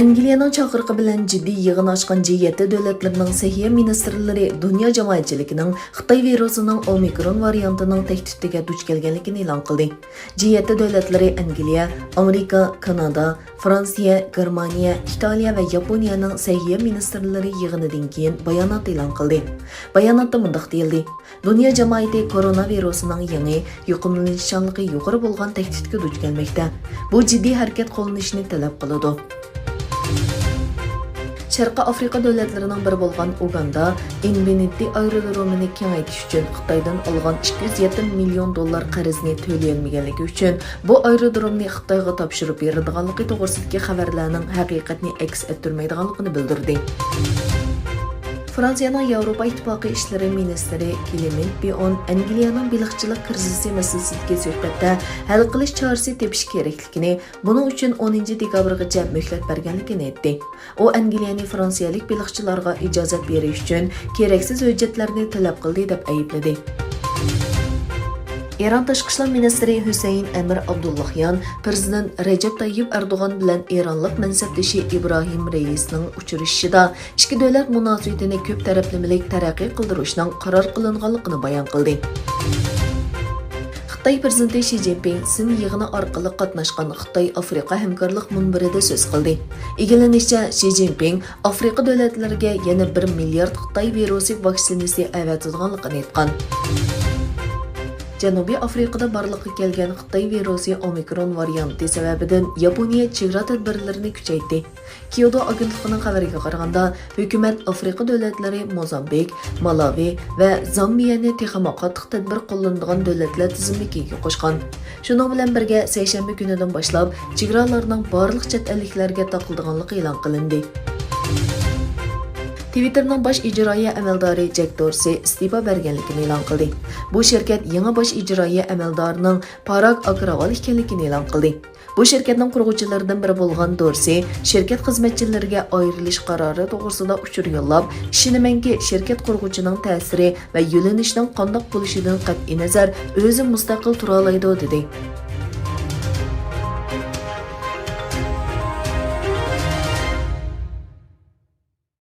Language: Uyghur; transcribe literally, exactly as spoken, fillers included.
ئەنگلىيەنىڭ چاقىرىقى بىلەن جىددىي يىغىن ئاچقان جى يەتتە دۆلەتلىرىنىڭ سەھىيە مىنىستىرلىرى دۇنيا جامائەتچىلىكىنىڭ خىتاي ۋىرۇسىنىڭ ئومىكرون ۋارىيانتىنىڭ تەھدىتىگە دۇچ كەلگەنلىكىنى ئېلان قىلدى. جى يەتتە دۆلەتلىرى ئەنگلىيە، ئامېرىكا، كانادا، فرانسىيە، گېرمانىيە، ئىتالىيە ۋە ياپونىيەنىڭ سەھىيە مىنىستىرلىرى يىغىنىدىن كېيىن بايانات ئېلان قىلدى. باياناتتا مۇنداق دېيىلدى: دۇنيا جامائىتى كورونا ۋىرۇسىنىڭ يېڭى، يۇقۇملىنىشچانلىقى يۇقىرى بولغان تەھدىتكە دۇچ كەلمەكتە. بۇ جىددىي ھەرىكەت قوللىنىشنى تەلەپ قىلىدۇ. شەرقىي ئافرىقا دۆلەتلىرىنىڭ بىرى بولغان ئۇگاندا ئىنفىنىتى ئايرودرومىنى كېڭەيتىش ئۈچۈن خىتايدىن ئالغان ئىككى يۈز يەتتە مىليون دوللار قەرزنى تۆلىيەلمىگەنلىكى ئۈچۈن بۇ ئايرودرومنى خىتايغا تاپشۇرۇپ بېرىدىغانلىقى توغرىسىدىكى خەۋەرلەرنىڭ ھەقىقەتنى ئەكس ئەتتۈرمەيدىغانلىقىنى بىلدۈردى. فرانسىيەنىڭ ياۋروپا ئىتتىپاقى ئىشلىرى مىنىستىرى كلېمېنت بىئون ئەنگلىيەنىڭ بېلىقچىلىق كىرىزىسى مەسىلىسىدىكى سۆھبەتتە ھەل قىلىش چارىسى تېپىش كېرەكلىكىنى، بۇنىڭ ئۈچۈن ئونىنچى دېكابىرغىچە مۆھلەت بەرگەنلىكىنى ئېيتتى. ئۇ ئەنگلىيەنى فرانسىيەلىك بېلىقچىلارغا ئىجازەت بېرىش ئۈچۈن كېرەكسىز ھۆججەتلەرنى تەلەپ قىلدى، دەپ ئەيىبلىدى. ئىران تاشقى ئىشلار مىنىستىرى ھۈسەيىن ئەمىر ئابدۇللاھيان پىرېزىدېنت رەجەپ تاييىپ ئەردوغان بىلەن ئىرانلىق مەنسەپدىشى ئىبراھىم رەئىسنىڭ ئۇچرىشىشىدا ئىككى دۆلەت مۇناسىۋىتىنى كۆپ تەرەپلىمىلىك تەرەققىي قىلدۇرۇشنىڭ قارار قىلىنغانلىقىنى بايان قىلدى. خىتاي پىرېزىدېنتى شى جىنپىڭ سىن يىغىنى ئارقىلىق قاتناشقان خىتاي ئافرىقا ھەمكارلىق مۇنبىرىدە سۆز قىلدى. ئىگىلىنىشىچە، شى جىنپىڭ ئافرىقا دۆلەتلىرىگە يەنە بىر مىليارد خىتاي ۋىرۇسى ۋاكسىنىسى ئەۋەتىدىغانلىقىنى ئېيتقان. جەنۇبىي ئافرىقىدا بارلىققا كەلگەن خىتاي ۋىرۇسى ئومىكرون ۋارىيانتى سەۋەبىدىن ياپونىيە چېگرا تەدبىرلىرىنى كۈچەيتتى. كيودو ئاگېنتلىقىنىڭ خەۋىرىگە قارىغاندا، ھۆكۈمەت ئافرىقا دۆلەتلىرى موزامبىك، مالاۋى ۋە زامبىيەنى تېخىمۇ قاتتىق تەدبىر قوللىنىدىغان دۆلەتلەر تىزىملىكىگە قوشقان. شۇنىڭ بىلەن بىرگە، سەيشەنبە كۈنىدىن باشلاپ چېگرالارنىڭ بارلىق چەت ئەللىكلەرگە تاقىلىدىغانلىقى ئېلان قىلىندى. تىۋىتتېرنىڭ باش ئىجرائىيە ئەمەلدارى جەك دورسى ئىستېپا بەرگەنلىكىنى ئېلان قىلدى. بۇ شىركەت يېڭى باش ئىجرائىيە ئەمەلدارىنىڭ پاراگ ئاگراۋال ئىكەنلىكىنى ئېلان قىلدى. بۇ شىركەتنىڭ قۇرغۇچىلىرىدىن بىرى بولغان دورسى شىركەت خىزمەتچىلىرىگە ئايرىلىش قارارى توغرىسىدا ئۇچۇر يوللاپ، ئىشىنىمەنكى، شىركەت قۇرغۇچىنىڭ تەسىرى ۋە يۆنىلىشىنىڭ قانداق بولۇشىدىن قەتئىينەزەر، ئۆزى مۇستەقىل تۇرالايدۇ، دېدى.